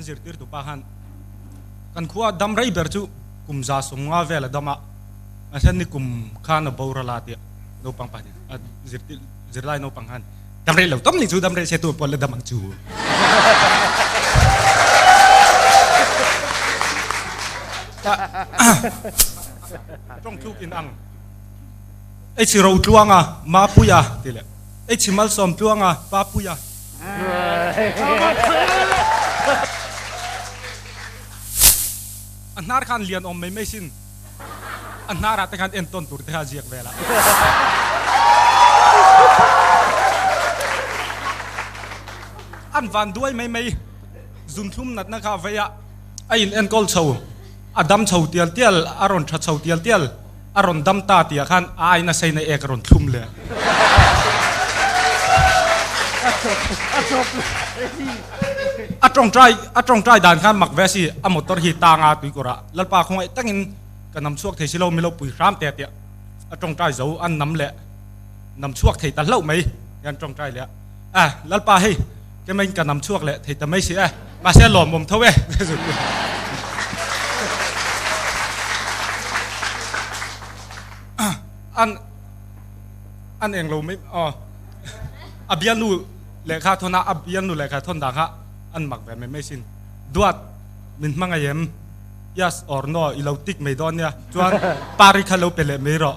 zirtirtu pa khan kan khua dam rei ber chu kum 150 vel a dam a, a then ni kum khan a boral a tia naupang pahnih a zirtir zirlai naupang khan dam rei lo tam ni chu dam rei se tu pawh la dam ang chu. Tawng tluk in ang. H Rotluanga, Mapuia tih leh H Malsawmtluanga, Papuia. A hnar khan lian awm mai mai sin. A hnarah te khan entawn tur te kha a ziak vel a. An van duai mai mai zunthlum natna kha a vei a, a in enkawl chho, a dam chho tial tial, a rawn tha chho tial tial. A rawn dam ta tih ah khan a aina seina ek a rawn thlum leh. A tawngtai a tawngtai dan khan mak ve a si, a motor hi tang a tuikawr ah Lalpa khawngaih takin ka nam chhuak thei si lo milo pui hram te tia a tawngtai zo an nam leh nam chhuak thei ta hlauh mai hian tawngtai leh a, eh Lalpa hei kemain ka nam chhuak leh thei ta mai si e mahse lawmawm tho e. An an eng lo mai aw a bialnu lehkha thawn a a bialnu lehkha thawn dan kha an mak ve mai mai sin duat min hmangaih em yes or no i lo tik mai dawn nia chuan pari kha lo pe leh mai rawh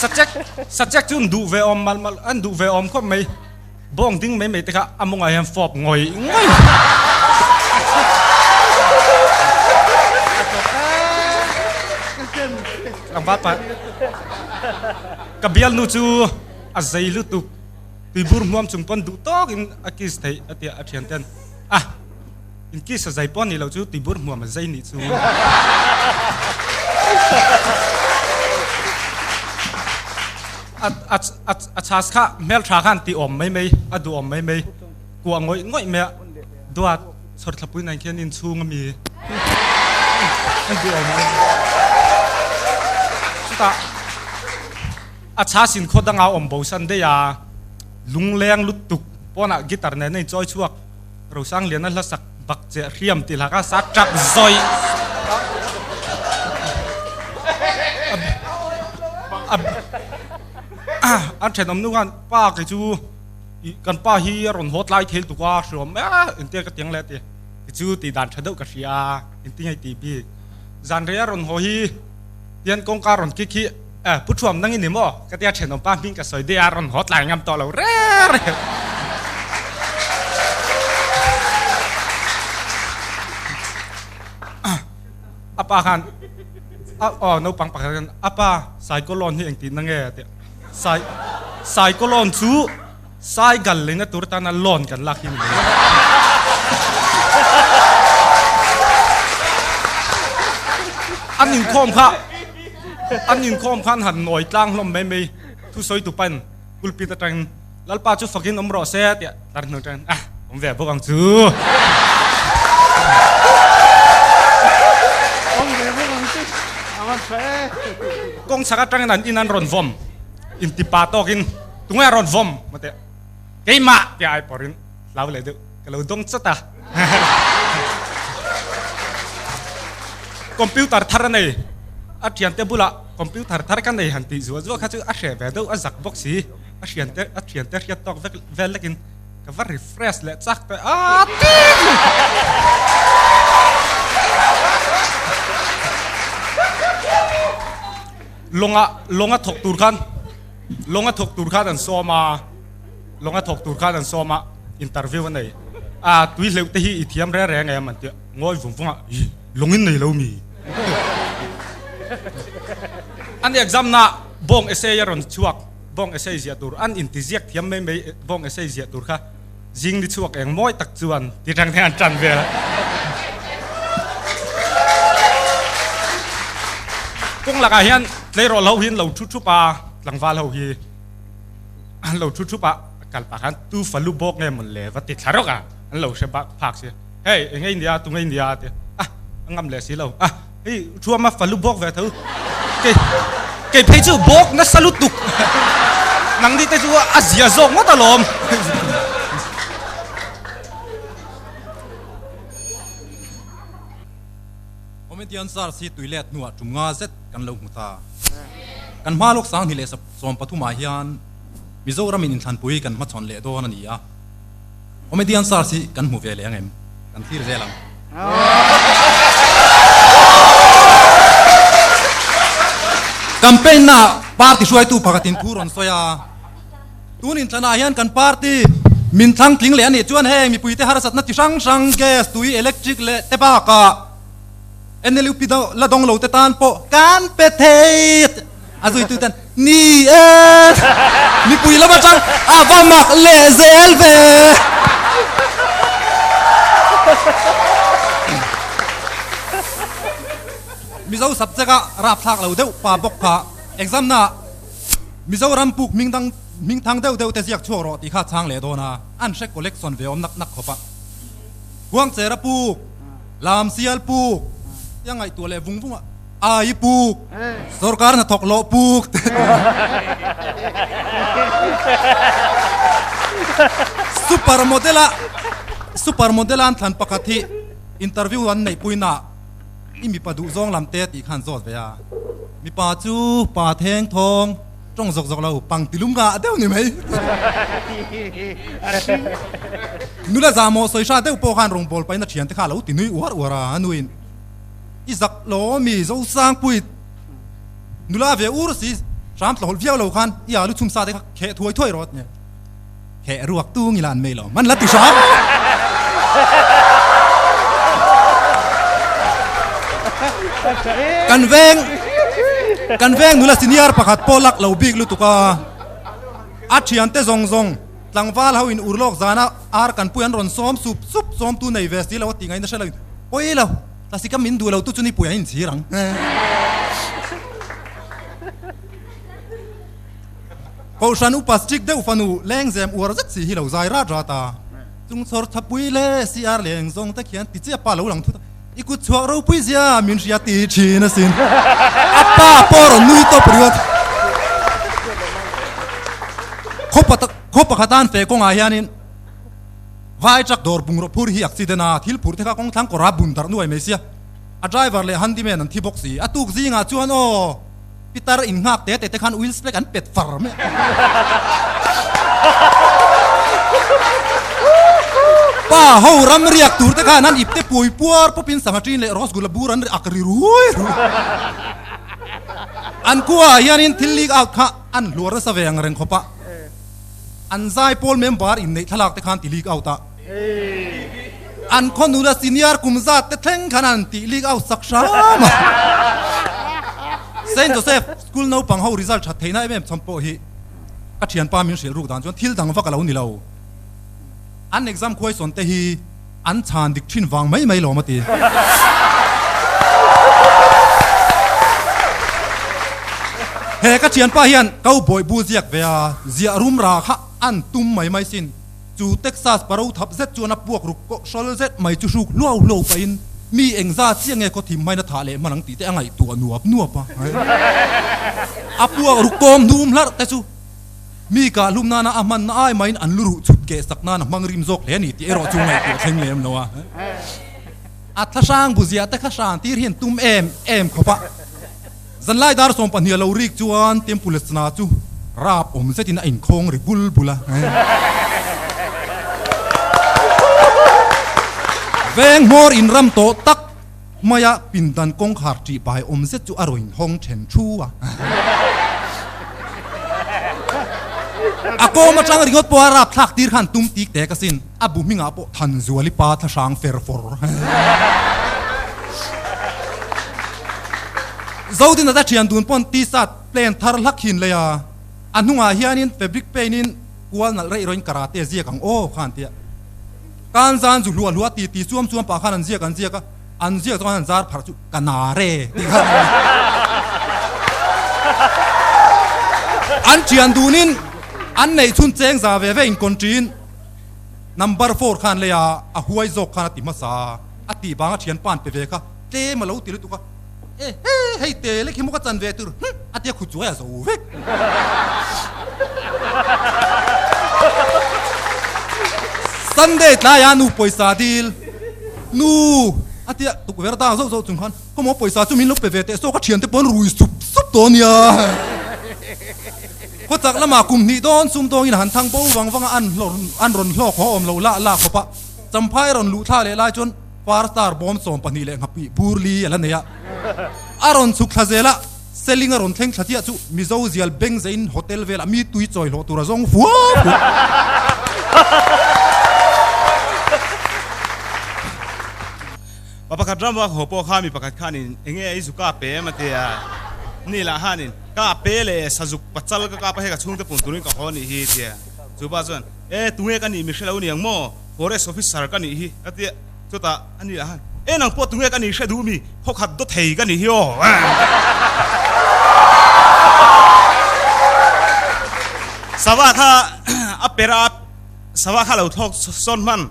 subject subject chu an duh ve awm mal mal an duh ve awm khawp mai. Bawng ding mai mai te kha a mawngah hian fawp ngawih ngawih. Tlangval pa ka bialnu chu a zei lutuk tuibur hmuam chung pawn duh tawkin a kiss theih a tia a thian ten a in kiss a zai pawh ni lo chu tuibur hmuam a zei nih chu. A chhas kha hmeltha khan ti awm mai mai, a duh awm mai mai, kuah ngawih ngawih mai a, duat chhawr thlapui nan khian inchhung a mi a duh awm mai. Chutah a chhas in khaw danga awm bo san daih a, lungleng lutuk pawnah guitar nen a inchawi chhuak, Rosangliana hla sak bak che hriam tih hla kha sa tap zawih. An thenawm nu khan pa kei chu kan pa hi a rawn haw tlai thel tuk a hriawm e engtia ka tiang leh ti kei chu tih dan tha deuh ka hria engtin nge tih bik zan rei a rawn haw hi tian kawngka rawn kik hi e pu thuam nang i ni maw ka tia thenawm pa hming ka sawi daih a rawn haw tlai ngam tawh lo reng reng. A pa khan a aw naupang pakhat khan a pa saikawlawn hi engtihna nge a ti a, sai saikawlawn chu saigal leina tur atana loan kan lak hi a ni mai. An inkhawm kha an inkhawm khan han nawi tlang hlawm mai mai thusawi tu pain pulpit atangin Lalpa chu fakin awm rawh se tiah tar hnu atangin ah awm ve bawk ang chu. Awm ve bawk ang chu a van tha e. Kawng chhak atangin an in an rawn vawm inti pa tawkin tunge a rawn vawm mate keimah tia ai pawrin hlau leh deuh ka lo dawng chat a. Computer thar a nei a thiante bulah computer thar ka nei han tih zuah zuah kha chu a hreh ve deuh a zak bawk si. A hriante a thiante hriat tawk vek vel lekin ka va refresh leh chak tawh a tik Lawnga lawnga thawk tur khan lawnga thawk tur khan an sawm a lawnga thawk tur khan an sawm a interview a nei a tui hleuh te hi i thiam reng reng em an tia ngawi vung vung a ih lawngin nei lo mi an exam na bawng essay a rawn chhuak. Bawng essay ziah tur an intiziak thiam mai mai bawng essay ziah tur kha zing ni chhuak eng mawi tak chuan ti reng hian an tan vel a. Kawng lakah hian tleirawl ho hi an lo thu thup a, tlangval ho hi an lo thu thup a, kal pah khan tu falu bawk nge mawn le va ti thla rawk a, an lo hre bak phak si. Hei eng nge nia tu nge nia a ti a, a ngam leh si lo a. Hei thuama falu bawk ve tho. Kei kei phei chu bawk nasa lutuk. Nangni te chu a zia zawk ngawt alawm. Comedian Search hi tui let hnuah tum nga zet kan lo hmu ta. Kan hma lawk 20 leh 13 ah hian Mizoram in inthlanpui kan hmachhawn leh dawn a ni a. Comedian Search hi kan hmu ve leh ang em? Kan thlir zel ang. Campaign na party hruaitu pakhatin thu rawn sawi a. Tun inthlanah hian kan party min thlang tling leh a nih chuan heng mipuite harsatna chi hrang hrang gas, tui, electric leh te bakah NLUP la dawng lo te tan pawh kan pe thei a zuitu ten ni e mipui lam atang a va mak leh zel ve. Mizo subject a rapthlak lo deuh pa bawk kha exam na Mizoram puk hming dang hming thang deuh deuh te ziak chhuak rawh tih kha chhang leh dawn a, an hre collection ve awm nak nak khawp a. Khuangchera puk, Lamsial puk, tia ngaihtuah leh vung vung a, Ai puk, sorkar hnathawk lawh puk te Super model a super model a an thlan pakhat hi interview an neihpuina I mipa duh zawng lam te tih khan zawt ve a, mipa chu pa theng thawng tawng zawk zawk lo pang tilum ngah deuh ni mai. Nula zahmawh sawi hra deuh pawh khan rawngbâwl pahin a thiante kha a lo ti nui uar uar a, a nuin i zak lo ami Zosangpui nula ve ur si hram tlawhawlh viau lo khan i alu chhum sa te kha kheh thuai thuai rawh a ti nia. Heh ruak tung ila an mei lo man la ti hram. Kan veng kan veng nula senior pakhat pawh lak lo bik lutuk a, a thiante zawng zawng tlangval ho in urlawk zana ar kan pui an rawn sawm sup sup sawm tu nei ve si lo a tih ngaihna hre lo in pawi lo tlasika min duh lo tu chu nipui an inchhir ang. Kohhran upa strict deuh fanu lengzem uar zet si hi lo zai rat rat a, chung chhawr thapui leh CR leng zawng te khian ti chiah pa lo lang thut a, i kut chhuak ropui zia min hria ti thin asin. A pa pawh rawn nui tawp ringawt. Khaw pakhat an feh kawngah hianin vai truck dawr bungraw phur hi accident a, thil phur te kha kawng thlang kawrah bun darh nuai mai sia, a driver leh handyman an thi bawk si, a tuk zingah chuan aw. Pitar in nghak te te te khan wheels plate an pet far mai a. Pa ho ram riak tur te khan an ip te pui puar pawp in sangha ṭin leh rosgula bur an ak ri rui rui. An khua ah hian in thil leak out kha an hluar nasa ve ang reng khawp a. An zai pawl member in neih thlalak te khan ti leak out a. An khaw nula senior kum zat te thleng khan an tih leak out sak hram a. Saint Joseph School naupang ho result that theihna em em chhan pawh hi ka thianpa min hrilh ruk dan chuan thil dang vak a lo ni lo. An exam question te hi an chhan dik thin vang mai mai lawm a ti. He ka thianpa hian cowboy bu ziak ve a ziah rum ra kha an tum mai mai sin. Chu Texas paro thap zet chuan a puak ruk kawh hrawl zet mai chu hruk hluau hluau pahin mi engza chiah nge khaw thim hmain a thah leh hman ang tih te a ngaihtuah nuap nuap a. A puak ruk kawm hnum hlarh te chu mi kah hlum nana a hmanna ai maiin an lu ruh chhut keh sak nan a hmang rim zawk hle a ni tih erawh chu ngaihtuah thleng lem lo a. A thlahrang bu ziah te kha hran tir hian tum em em khawp a. Zanlai dar 20 a lo rik chuan Temple chna chu rap awm zetin a inkhawng ri bul bul a. Veng hmawr inram tawh tak maia pindan kawngkhar ṭih bai awm zet chu a rawn inhawng then thu a. A kawm aṭang ringawt pawha rap thlak tir khan tum tik tek asin, a bu hmingah pawh Thanzuali pa thlahrang fer fawr. Zodina te thian dun pawn t-shirt plain thar hlak hin lei a, a hnungah hianin fabric paint in kual nalh reih rawhin karate ziak ang aw khan tia. Kan zan zu hluah hluah ti ti chuam chuam pah khan an ziak an ziak a, an ziak chuan an zar pharh chu ka na re tih kha a ni. An thian dunin an neih chhun cheng za ve ve in konṭin number four khan lei a, a huai zawk khan a ti hmasa a, a tih vanga thian pan pe ve kha tlem a lo ti lutuk a. E he, hei te lek hi maw ka chan ve tur, hm, a tia khut chuai a zo vek. Sunday tlaiah nu pawisa dil, Nu a tia tukverh dang zauh zauh chung khan Khawmaw pawisa chu min lo pe ve teh saw ka thiante pawh an rui sup sup tawh a nia. Khawchak lamah kum hnih dawn sum dawngin han thang bo vang vang a an an rawn hlawk haw awm lo lah lah khawp a. Champhai rawn luh thla leh lai chuan Far Star bawm 12 leh nghapih bur li a la nei a. A rawn chhuk thla zel a, Seling a rawn thleng thla chiah chu Mizo zial beng zeiin hotel velah mi tui chawi hlawh tur a zawng fua fua. Pa pakhat ram vak haw pawh kha mi pakhat khanin enge i zu ka pe em a ti a, ni lah hanin ka pe leh sazuk pachal ka kap a hei ka chhungte pun turin ka haw anih hi ti a, chu pa chuan e tunge ka nih mi hrelo niang maw forest officer ka nih hi a ti a, chutah a ni lah han e nang pawh tunge ka nih hre duh mi khawkhat daw thei ka nih hi aw. Sava kha a per a sava kha lo thlawk sawn hman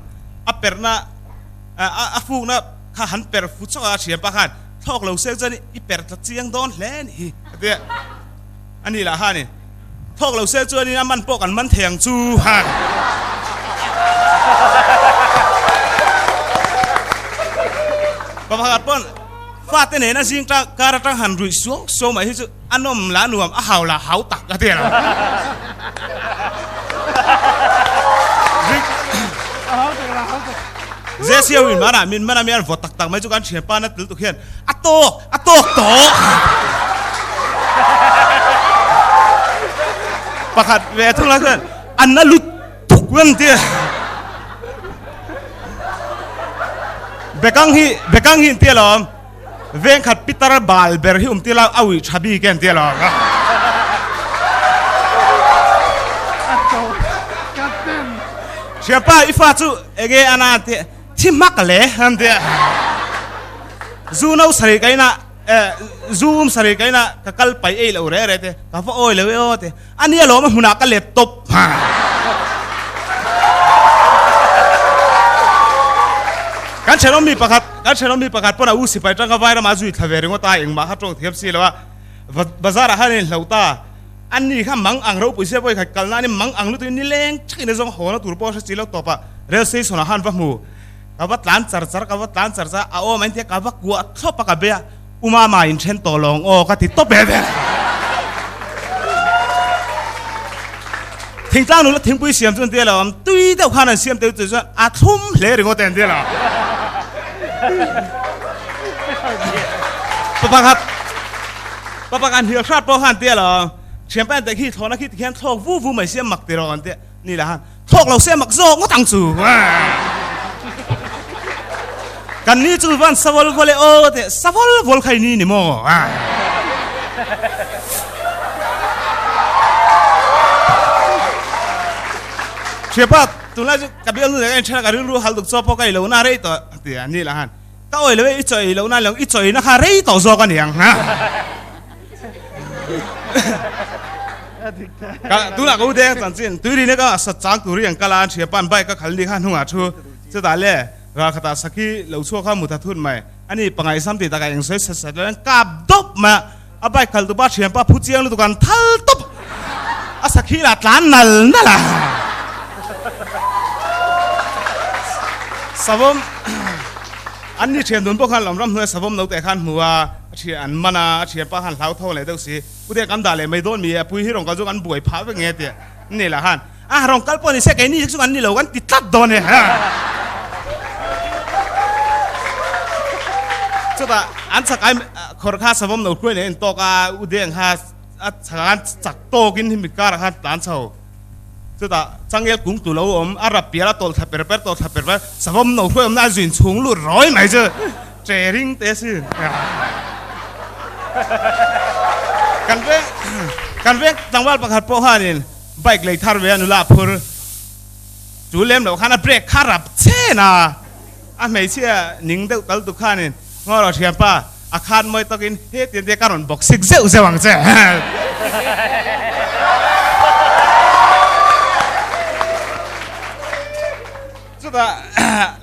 a perhna A fukna kha han per fu chawk a, a thianpa khan thlawk lo sel chuan i per tla chiang dawn hle a nih hi a ti a, a ni lah khanin thlawk lo sel chuanin a man pawh kan man thei ang chu han. Pa pakhat pawn fate nena zing kar atang han ruih suau suau mai hi chu a nawm lah nuam a hau lah hau tak a ti a. Zesiau in mana min mana mi an vawt tak tak mai chu kan thianpa na tel tuk hian a tawk a tawk tawh pakhat ve thung la chuan an na lut tuk an ti bekang hi bekang hi an ti alawm Vengkhat pitar bal ber hi um tila a uih tha bik e an ti alawm. Thianpa i fa chu enge ana an ti thi hmak le an ti a. Zu no sarih ka ina zu um sarih ka ina ka kal pai ei lo re re te ka va awi lo e aw te ani alawm a hmunah ka let tawp. Kan thenawm mi pakhat kan thenawm mi pakhat pawn a u sipai tanga vai ramah zui thla ve ringawt a engmah kha tawng thiam si lo a bazar ah khan a inhlo ta ani kha mang ang ropui sia pawh khat kalna ani mang ang lutuk in nileng thakin a zawng haw na tur pawh a hre si lo tawp a rail station ah khan va hmu ka va tlan char char ka va tlan char char a awm a intia ka va kuah thlawp a ka be a U Mama in then tawh lawng aw ka ti tawp e vel. Thingtlang nula thingpui siam chu an ti lo, tui deuh khan an siam teuh chu chuan a thlum hle ringawt e an ti lo. Pa pakhat pa pakhat hnial hrat pawh khan an ti lo, thianpa en teh khi thlawhna khi tikhian thlawk vu vu mai siam mak ti rawh an ti ni lah khan. Thawk lo se mak zawk ngawt ang chu. Kan ni chu van savol vol e aw te savol vol khai ni ni maw. Thiapa tunlai chu ka bial nu leh ka inthen a ka rilru hal duk chaw pawh ka ei lo na rei tawh a ti a ni lah han ka awi lo e i chaw ei lo na leh i chaw ei na kha rei tawh zawk a ni ang. Ka tunah ka u deng chanchin tuirin ka sat chang turi ang kala an hria pan bike ka khal ni kha hnungah thu chutah le ralkhatah sakhi lo chhuak kha mutha thut mai ani pangai sam tih takah eng sawi sat sat lo kap dawp mai a a bike khal tupa thianpa phu chiang lutuk an thal tawp a sakhi lah tlan nal nal a savawm an ni thian dun pawh khan lam ram hnuai savawm no teh khan hmu a A thian an man a, a thianpa khan hlau tho leh deuh si. Pu te kan dah leh mai dawn mi e, a pui hi rawn kal chu kan buai phah vek nge tia ni lah khan a rawn kal pawh ni se keini chu kan ni lo kan ti tlat dawn e. Chutah an chak ai khawr kha savawm no hruai leh a intawk a, u deng kha a chak an chak tawkin hemi karah khan tlan chho. Chutah changel kung tu lo awm a rap pial a tawlh thla per per tawlh thla per per savawm no hruai awmna a zuin chhung lut rawi mai chu. Che ring te sin. Kan veng kan veng tlangval pakhat pawh khanin bike lei thar ve a nula phur chu lem loh khan a brake kha rap chen a, a hmeichhia ning deuh tal tuk khanin ngaw rawh thianpa a khan mawi tawkin hetiang te ka rawn bawk sik zeuh zeuh ang che. Chutah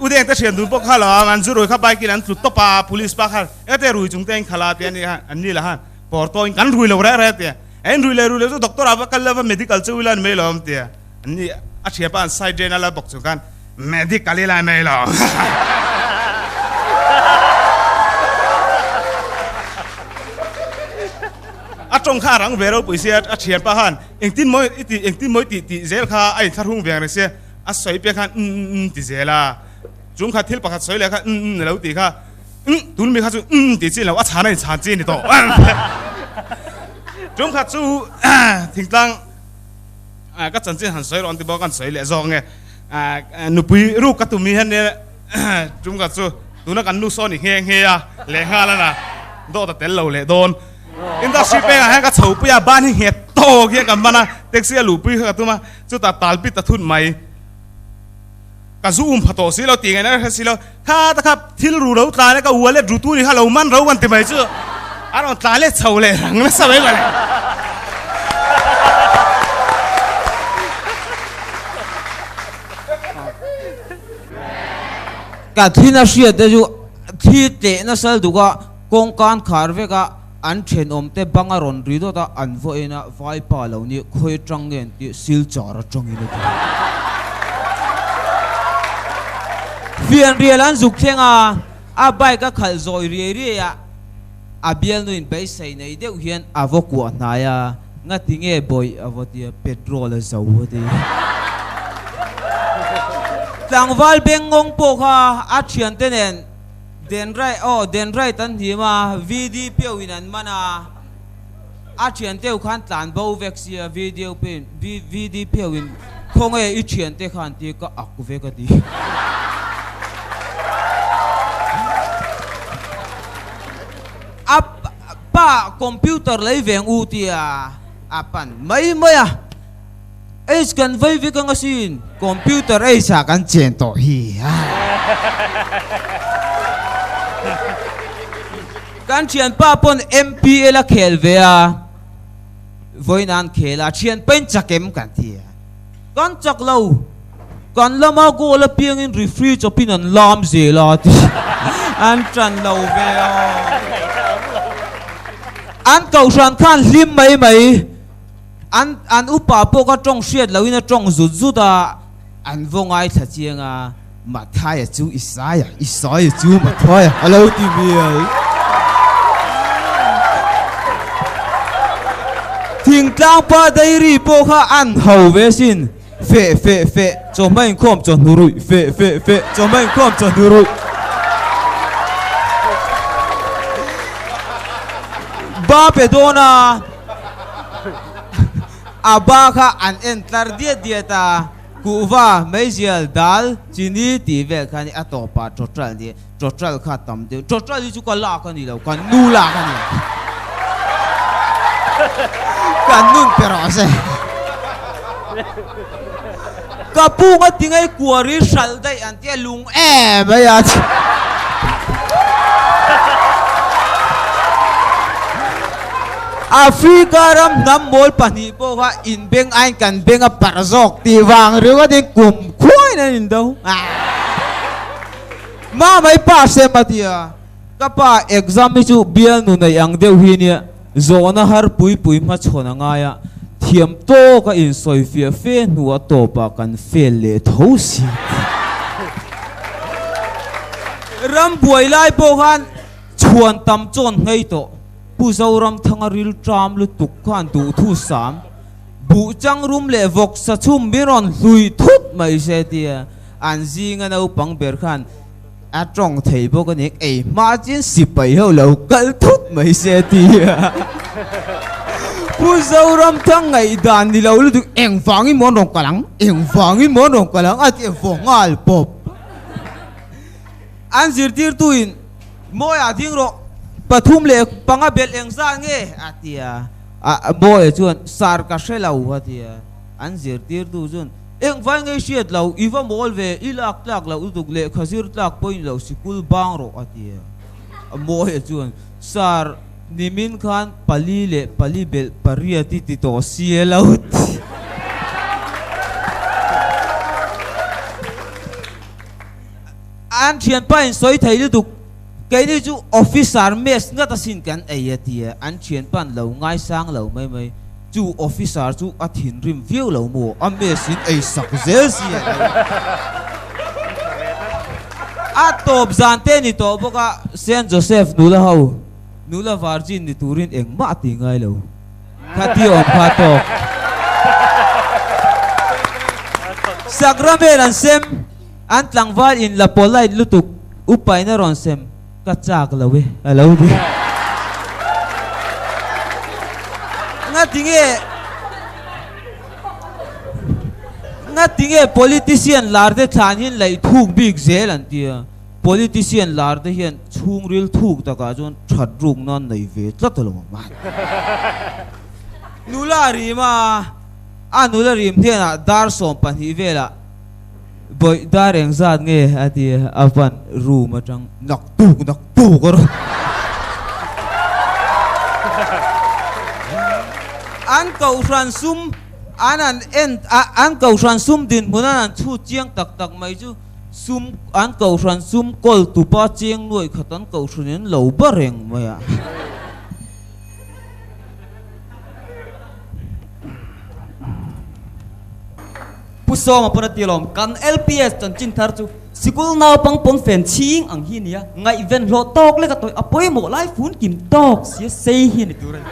U Deng te thian dun pawh kha lo a, an zu rui kha bike in an tlu tawp a, police pa khan ete rui chung te in khalh a ti a ni khan, an ni lah khan pawr tawhin kan rui lo reh reh a ti a. En rui leh rui lo chu doctor ah va kal la va medical chu ila ni mai lo tia. An ni a thian pa an side drain a la bawk chung khan medical ila ni mai lo. A tawng kha a rang ve ropui sia a thian pa khan engtin maw i tih engtin maw i tih tih zel kha a inthlahrung ve ang reng sia a sawi piah khan umm umm umm ti zel a. Chung kha thil pakhat sawi leh kha umm umm lo tih kha umm tun mi kha chu umm tih chi lo a chhan a inchhan chi a ni tawh. Chung kha chu thingtlang ka chanchin han sawi rawh an ti bawk a kan sawi leh zawk nge nupui ruk ka tum hi hian chung kha chu tuna kan nu sawn i nghe nghe a lehnghal a na dawt a tel lo leh dawn. Industry pengah hian ka chho pui a ban hi nghet tawk hian kan ban a taxi a luhpui kha ka tum a chutah talpit a thun mai. Ka zu um pha tawh si lo tih ngaihna ka hre si lo. Kha ta kha thil ru lo tlan e ka wallet ru tu ni kha lo man ro kan ti mai chu a rawn tlan leh chho leh rang nasa mai mawle. Ka thina hriat te chu thli tleh nasa lutuk a, kawngkan khar vek a, an thenawm te bang a rawn ri dawt a, an vaw en a, vaipa lo ni khawi atang nge an tih silchar atangin a ti. Fianrial an zuk thleng a, a bike a khalh zawi riai riai a, a bialnu in beisei nei deuh hian a vaw kuah hnai a, ngati nge bawih a vaw tia petrol a zo a ti. Tlangval bengngawng pawh kha a thiante nen Denrait aw Denrait an hnim a, VD pio in an man a, a thian teu khan tlan bo vek sia video pin VD pio in khawnge i thian te khan tia ka ak vek a ti. A pa computer lei veng u tia a pan mai mai a. Age kan vei vek ang asin, computer age ah kan chen tawh hi. Kan thianpa pawn MPL a khel ve a, vawiin an khel a, thianpain chak em kan ti a, kan chak lo, kan lama goal apiangin referee chawpin an lam zel a ti, an tan lo ve a. An kohhran khan hlim mai mai. An an upa pawh ka tawng hriat loin a tawng zut zut a, an vaw ngaithla chiang a, Mathaia chu Isaia, Isaia chu Mathaia a lo ti mial. Thingtlang pa dairy pawh kha an ho ve sin, feh feh feh, chawhma inkhawm chawhnu ruih, feh feh feh, chawhma inkhawm chawhnu ruih. Ba pe dawn a. A ba kha an en tlar diat diat a, kuhva, meizial, dal, chini tih vel kha ni a tawpah tawtral ni, tawtral kha tam deuh, tawtral hi chu ka lak a ni lo, kan nu lak a ni, kan nun pe rawh se. Ka pung a ti ngei kuari hralh daih an tia lung em mai a. Africa ram hnam mawl pahnih pawh kha inbeng aiin kan beng a parh zawk tih vang ringawt in kum khuaiin an indo. Ma mai pa sem a ti a, ka pa exam hi chu bialnu nei ang deuh hi nia, zawhna har pui pui hmachhawn a ngai a, thiam tawk a insawi fiah fe hnuah tawpah kan fail leh tho si. Ram buai lai pawh khan chhuan tam chawn nghei tawh. Pu Zoramthanga ril ṭam lutuk khan duhthu sam, buh chang rum leh vawk sa chhum min rawn hlui thut mai se tia an zinga naupang ber khan a tawng thei bawk a ni. Ei hma chin sipai ho lo kal thut mai se tia Pu Zoramthang ngaihdan ni lo lutuk engvangin maw an rawn kal ang, engvangin maw an rawn kal ang a ti a vaw nghal pawp. An zirtirtuin Mawia ding rawh, pathum leh panga belh eng zat nge? a ti a. A Mawia chuan, Sar ka hre lo, a ti a. An zirtirtu chuan, Eng vai ngei hriat lo, i va mawl ve, i lak tlak loh lutuk, lehkha zir tlak pawhin lo sikul bang rawh, a ti a. Mawia chuan, Sar, nimin khan pali leh pali belh pariat i ti tawh si e lo ti. An thianpa in sawi thei lutuk, keini chu officer mess ngat asin kan ei a ti a, an thianpa an lo ngaisang lo mai mai. Chu officer chu a thinrim viau lo maw? A mess in ei sak zel si a lo. A tawp zan te ni tawh bawk a, Saint Joseph nula ho, nula virgin ni turin engmah a ti ngai lo. Kha ti awm kha tawk. Sacrament an sem, an tlangval in la polite lutuk, upain a rawn sem. Ka chak lo e, a lo ti. Ngatinge Ngatinge politician lar te thlan hian laih thuk bik zel an tia. Politician lar te hian chhungril thuk takah chuan that ruk nan nei ve tlat a lo ang a. Nula rim a, a nula rim hnenah dar 12 velah Bawih dar eng zat nge a ti a van room atang nak tuk nak tuk a rawn An kohhran sum an an en an kohhran sum dinhmun an an chhut chiang tak tak mai chu sum an kohhran sum kawl tupa chiang nuaih khat an kohhran in lo ba reng mai a. Pu Sawma pawn a ti alawm, kan LPS chanchin thar chu sikul naupang pawn fen chhing ang hi nia, ngaihven hlawh tawk lek a tawih a pawimawh lai fun kim tawk sia sei hi a ni tur a ni.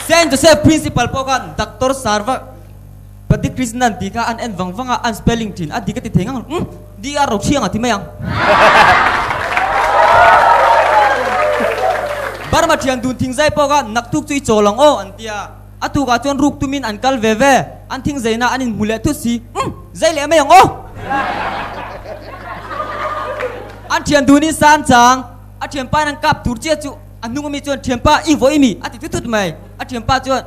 Saint Joseph Principal pawh khan Doctor Sarva Padikrishnan tih kha an en vang vang a, an spelling thin a dik a ti thei ngang lo, umm DR Rothiang a ti mai ang. Burma thian dun thingzai pawh kha naktuk chu i chawl ang aw an ti a, a tukah chuan ruk tumin an kal ve ve, an thingzaina an inhmu leh thut si, umm zai leh mai ang aw. An thian dunin san chang, a thianpa in an kap tur chiah chu a hnung ami chuan thianpa i vawi mi a ti thut thut mai, a thianpa chuan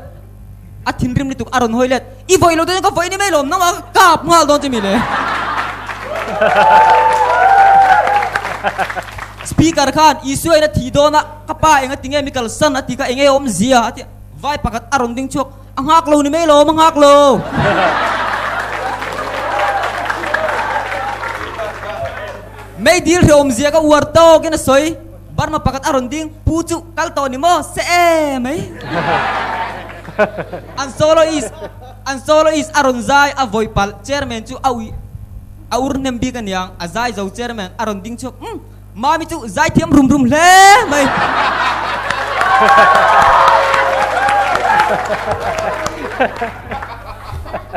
A thinrim lutuk a rawn hawi let, I vawi lo dawn ka vawi ni mai lawm, nangmah ka kap nghal dawn che mi le. Speaker khan Isua in a thi dawn a, ka pa eng a ti nge mi kalsan a ti kha eng nge awmzia a ti a, vai pakhat a rawn ding chhuak, a nghak lo ni mai lawm, a nghak lo. Meidil hreh awmzia ka uar tawkin a sawi. Burma pakhat a rawn ding, Pu chu kal tawh ni maw? Se e mai. An soloist, an soloist a rawn zai a vawi palh, chairman chu a ui a ur hnem bik aniang, a zai zo chairman a rawn ding chhuak, Umm, Mami chu zai thiam rum rum hle mai.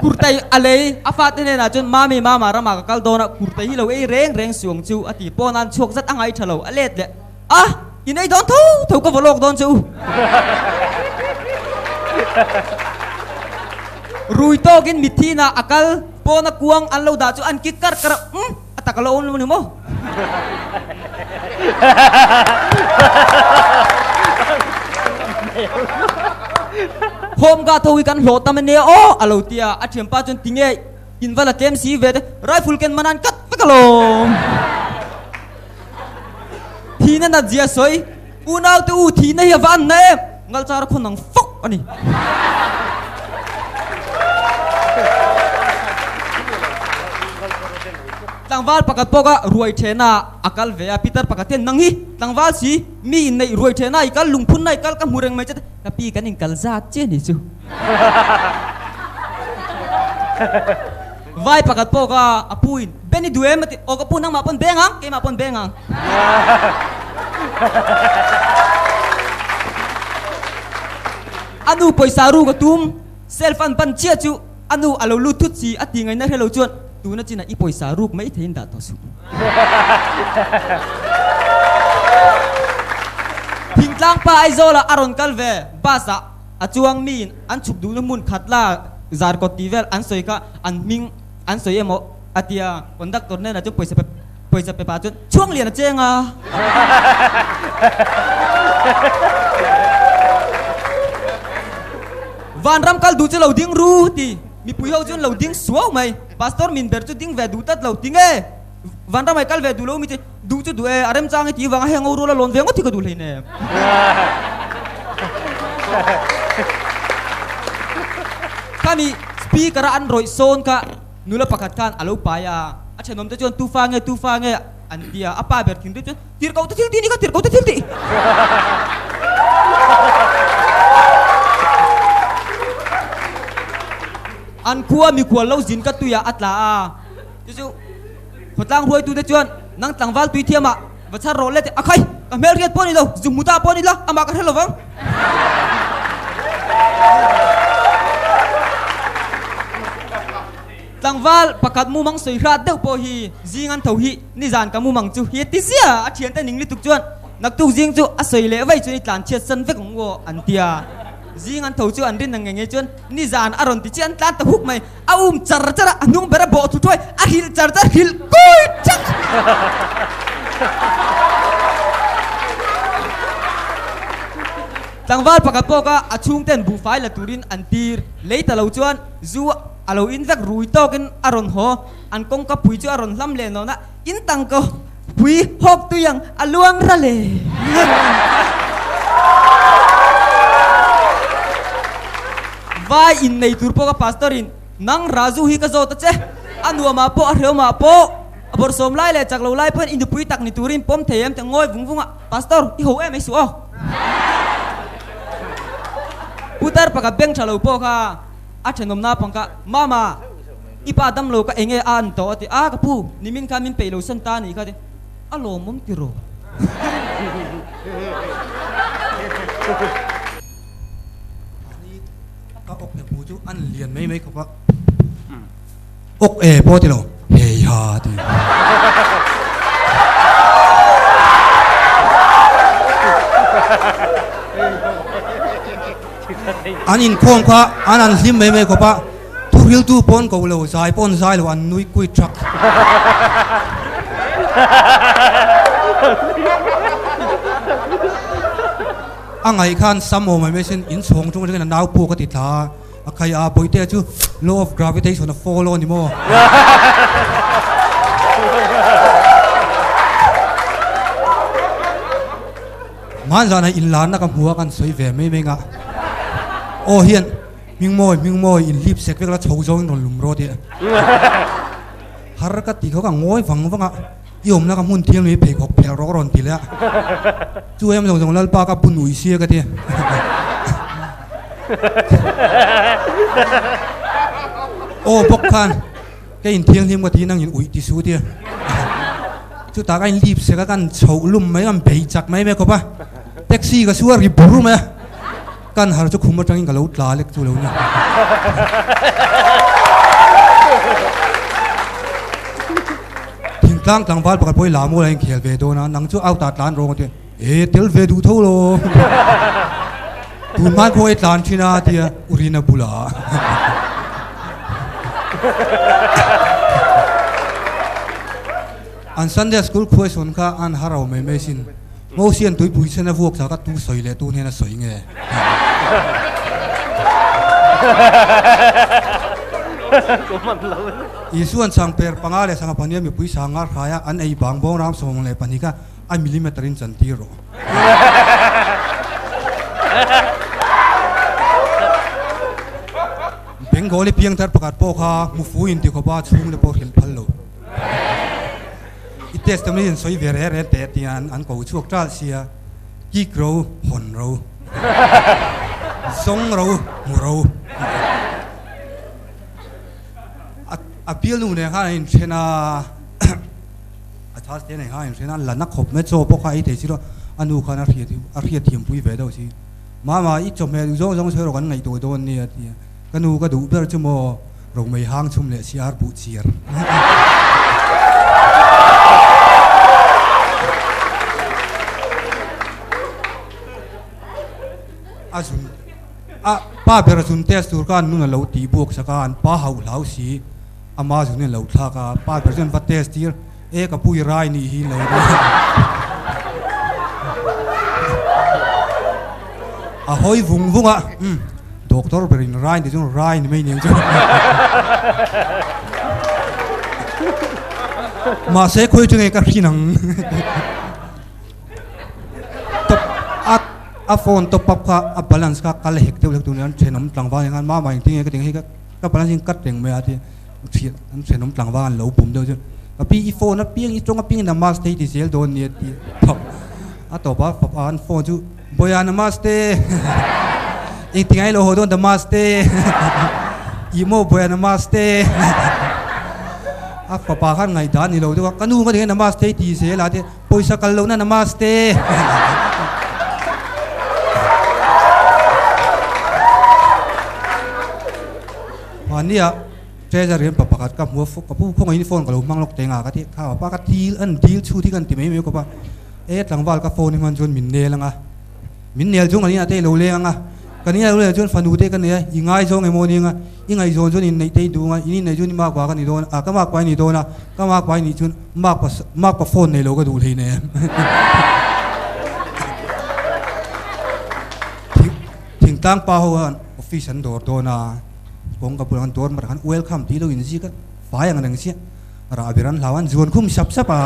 Kurtai a lei, a fate hnenah chuan Mami, Mama ramah ka kal dawn a, kurtai hi lo ei reng reng suang chu a ti. Pawn an chhuak zat a ngai tha lo, a let leh a, in ei dawn tho tho ka vaw lawk dawn che u. Rui tawkin mitthi inah a kal, pawn a kuang an lo dah chu an kik kar kar a, umm, a tak a lo awm lo ni maw? Home guard ho hi kan hlawh tam ania aw a lo ti a, a thianpa chuan tinge in va la tlem si ve te, rifle ken man an kat vek alawm. Thihna nat zia sawi, unau te u thihna hi a va an na em, ngalchar a khawn ang fawk a ni. Tlangval pakhat pawh kha ruai thehna a kal ve a, Peter pakhat hian nang hi tlangval si mi inneih ruai thehna i kal lungphunna i kal ka hmu reng mai che te, ka pi kan inkal zat che ni chu. Vai pakhat pawh kha a pu in Ben i duh em a ti, aw ka pu nangmah pawn beng ang, keimah pawn beng ang. A nu pawisa ruk a tum, self an ban chiah chu A nu a lo lut thut si, a ti ngaihna hre lo chuan tuna chinah i pawisa ruk mai theiin dah tawh suh. Thingtlang pa Aizawlah a rawn kal ve, bus ah a chuang miin an chhuk duhna hmun khat la zar kawt tih vel an sawi kha an hming an sawi emaw a ti a, conductor hnenah chuan pawisa pe pawisa pe pah chuan chhuang lian a cheng a. Vanram kal duh chu lo ding ru ti mipui ho chuan lo ding suau mai. Pastor min ber chu ding ve duh tlat lo ti nge? Vanram ai kal ve duh lo mi chu duh chu duh e, a remchang i tih vanga heng ho rual a lawn ve ngawt hi ka duh hlei nem. Khami speaker a an rawih sawn kha nula pakhat khan a lo pai a, a thenawm te chuan tufa nge tufa nge an ti a, a pa ber thinrim chuan tirhkoh te thil tih ni kha tirhkoh te thil tih. An khua mikhual lo zin ka tuiah a tla a. Chu chu khawtlang hruaitute chuan nang tlangval tui thiamah va chhar rawh le tih a khai! Ka hmel riat pawh a ni lo, zu hmu ta pawh a ni la, amah ka hre lo vang. Tlangval pakhat mumang sawi hrat deuh pawh hi zing an tho hi nizan ka mumang chu hi a ti zia a thiante ning lutuk chuan naktuk zing chu a sawi leh vai chuan i tlan chhiat san vek ang u aw an ti a. Zing an tho chu an rin ang nge nge chuan nizan a rawn ti chiah an tlan ta huk mai. A um char char a, a hnung ber a bawh thu thuai, a hrilh char char, hrilh kui chak! Tlangval pakhat pawh kha a chhungten buhfai la turin an tir. Lei ta lo chuan zu a lo in vek rui tawkin a rawn haw. An kawngka pui chu a rawn hlam leh nawn a, in tangka pui hawk tui ang a luang ra le. Vai innei tur pawh ka pastor in nang Raju hi ka zawt a che, a nuamah pawh a hreawmah pawh a bawrhsawm lai leh chak lo lai pawhin i nupui tak ni turin pawm thei em tih ngawi vung vung a, pastor i ho em ei suh aw. Putar pakhat beng tha lo pawh kha a thenawm naupang kha, Mama, i pa dam lo ka enge a an tawh a ti a, ka pu, nimin khan min peih lo san ta a nih kha a ti, a lawmawm tiraw? Ka awk e hmu chu an lian mai mai khawp a, awk e pawh ti lo, hei ha ti. An inkhawm kha an an hlim mai mai khawp a, thuhriltu pawn ko lo, zai pawn zai lo an nui kui thak. A ngaih khan sam awm mai mai sin in chhawng chung atangin a nau puk a ti thla a, a khai a Bawihtea chu law of gravitation a follow a ni maw? Hmanzanah inlarna ka hmu a kan sawi ve mai mai nga aw hian Hmingmawi Hmingmawi inhlip sek vek la chho zawngin rawn lum rawh tih har ka ti kho ka ngawi vang vang a. I awmna ka hmun thiam hi pheikhawk phelh rawk rawn ti leh a, chu em zawng zawng Lalpa ka bun ui sia ka ti. Aw bawk khan ka inthianghlim ka ti nangin uih ti su tia. Chutah ka inlip sek a, kan chhoh lum mai kan bei chak mai mai khawp a, taxi ka suar ri bur mai a, kan har chu khum atangin ka lo tla lek chu lo ni. Thingtlang tlangval pakhat pawh hi la mual a inkhel ve dawn a, nang chu out ah tlan rawng a ti a, e tel ve duh tho lo, tun hman pawh i tlan thin a ti a, Urina bulah. An Sunday school question kha an har lo mai mai sin. Mosian tuipui sen a vuak chak a tu sawi leh tu hnen a sawi nge? Isuan changper panga leh sangha pahnih a mipui sanga hraia an ei bang bawng ram 12 kha a millimeter in chantir rawh. Bengali piangthar pakhat pawh kha hmufu in ti khawp a chhung te pawh hrilh phal lo. I testimony in sawi ve reng reng teh tiang an ko chhuak tal sia, kik ro, hawn ro, zawng ro, hmu ro. A bialnu nen khan an inthen a, a chhas te nen khan an inthen a, la na khawp mai chaw pawh kha a ei thei si lo, a nu khan a hriat a hriat thiampui ve deuh si. Mama i chawhmeh duh zawng zawng sawi rawh kan ngaihtuah dawn nia a ti a, ka nu ka duh ber chu maw Romei hang chhum leh siar buh chiar. A zun a pa ber zun test tur khan nun a lo tih buak sak a, an pa hauh hlau si ama zun in a lo thlak a, pa ber chuan va test tir e ka pui rai nih hi lo a hawi vung vung a umm doctor ber in rai ni chuan rai ni mai nen chuan mahse khawi chu nge ka hrin ang top a a phone top up kha a balance kha kal hek deuh hlek tur nia an thenawm tlangval nen khan mama engtin nge ka ti ang hei ka balance in cut reng mai a ti Thian an thenawm tlangval an lo bum deuh chu ka pi i phone a piang i tawng a piang namaste i ti zel dawn nia ti phap a tawp a fapa an phone chu Bawia namaste engtingai lo haw dawn namaste. Ih maw Bawia namaste. A fapa khan ngaihdan ni lo deuh a, ka nu nga tinge namaste i ti zel a tia, pawisa kal lohna namaste. Mahnia Treasury hian pa pakhat ka hmu a, ka pu khawngaihin phone ka lo hmang lawk teng a ka ti, kha pa ka dil an dil chhut hi ka ti mai mai khawp a, e tlangval ka phone hi hman chuan min nel ang a, min nel chung kan inah te i lo leng ang a, kan inah lo leng chuan fanu te ka nei a, i ngaizawng emaw ni ang a, i ngaihzawn chuan inneih te i duh ang a, in inneih chuan i makpa ka ni dawn a, ka makpa i ni dawn a, ka makpa i nih chuan makpa makpa phone nei lo ka duh hlei nem. Thingtlang pa ho hian office an dawr dawn a, kawngka bulah khan dawr hmar khan welcome tih lo inzik a, fai ang reng chiah, rah ber an hlau a, an zuan khum sap sap a.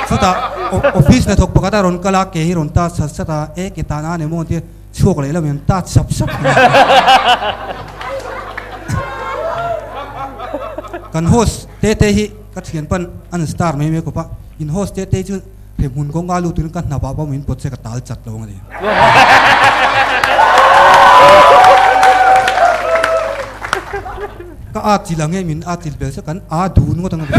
Chutah office hnathawk pakhat a rawn kal a, ke hi rawn tat sat sat a, e ke tan a ni maw tia chhuak leh lam in tat sap sap a. Kan host te te hi ka thianpan an star mai mai khawp a, in host te te chu He hmun kawngka lut in ka hnap ah pawh min pawt che ka tal chat lo ang a ni. Ka at chilh ang e min at chilh bel se kan a dun ngawt ang a ti.